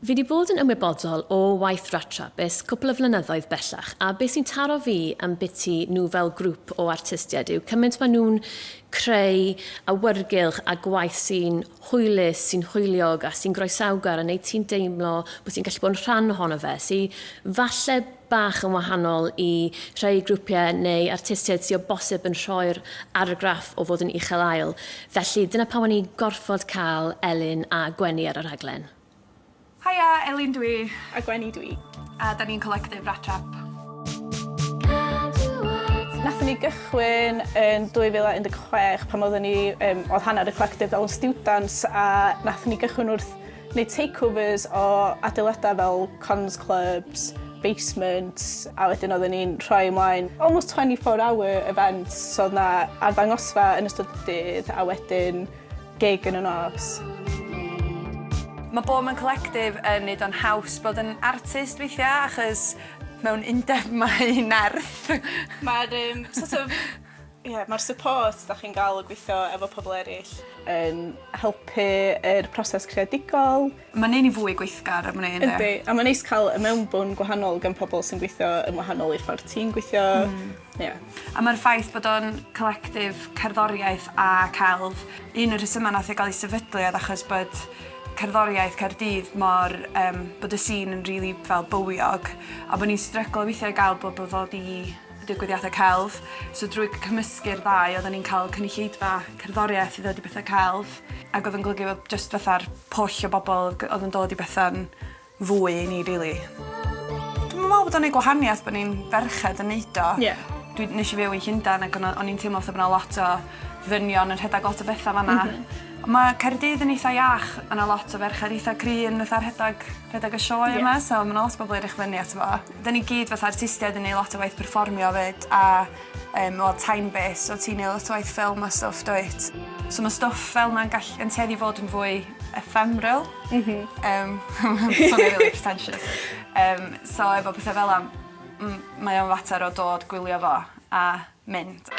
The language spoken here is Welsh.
Fi 'di bod yn ymwybodol o waith Rattrap ers cwpl o flynyddoedd bellach, a be sy'n taro fi ambiti nhw fel grŵp o artistiaid yw cymaint maen nhw'n creu awyrgylch a gwaith sy'n hwylus, sy'n hwyliog a sy'n groesawgar a wneud ti'n deimlo bod ti'n gallu bod yn rhan ohono fe, sy falle bach yn wahanol i rhai grwpiau neu artistiaid sy o bosib yn rhoi'r argraff o fod yn uchel ael. Felly, dyna pam o'n i gorfod cael Elin a Gweni ar y rhaglen. Haia, Elin dwi. A Gweni dwi. A 'dan ni'n collective Rat Trap. Nathon ni gychwyn yn 2016 pan oedden ni, um, oedd hanner y collective fel yn stiwdants a nathon ni gychwyn wrth wneud takeovers o adeiladau fel cons clubs, basements, a wedyn oedden ni'n rhoi ymlaen almost 24 hour events, so oedd 'na arddangosfa yn ystod y dydd a wedyn gig yn y nos. Mae bod mewn collective yn neud o'n haws bod yn artist weithiau achos mewn undeb mae nerth. Mae'r um, sort of, yeah, mae'r support da chi'n gael o gweithio efo pobl eraill yn helpu yr proses creadigol. Mae'n neud ni fwy gweithgar am wn i yndi? Yndi, a mae'n neis cael y mewnbwn gwahanol gan pobl sy'n gweithio yn wahanol i'r ffordd ti'n gweithio. Ie. A mae'r ffaith bod o'n collective cerddoriaeth a celf, un o'r rhesymau nath e gael ei sefydlu oedd achos bod cerddoriaeth Caerdydd mor yym bod y scene yn rili fel bywiog a bod ni'n stryglo weithiau i gael bobl ddod i digwyddiadau celf. So drwy cymysgu'r ddau oedden ni'n cael cynulleidfa cerddoriaeth i ddod i bethau celf ac oedd yn golygu fod jyst fatha'r pwll o bobl oedd yn dod i bethau'n fwy i ni rili. Dwi'm yn me'wl bod o'n neud gwahaniaeth bo' ni'n ferched yn neud o. Ie. Dwi nesh i fyw yn Llundan ag o'n o- o'n i'n teimlo fatha bo' 'na lot o ddynion yn rhedag lot o betha fan 'na. On' ma' Caerdydd yn eitha iach ma' 'na lot o ferched eitha cry yn fatha rhedag rhedag y sioe yma so ma' 'na lot o bobol i edrych fyny ato fo. 'Dyn ni gyd fatha artistiaid yn neu' lot o waith perfformio 'fyd a yym wel time base so ti'n neud lot o waith ffilm a stwff dwyt? So ma' stwff fel 'na'n gall- yn tueddu i fod yn fwy ephemeral. M-hm. Yym swnio rili pretentious. Yym so efo pethe fel 'a m- mae o'n fater o dod gwylio fo a mynd.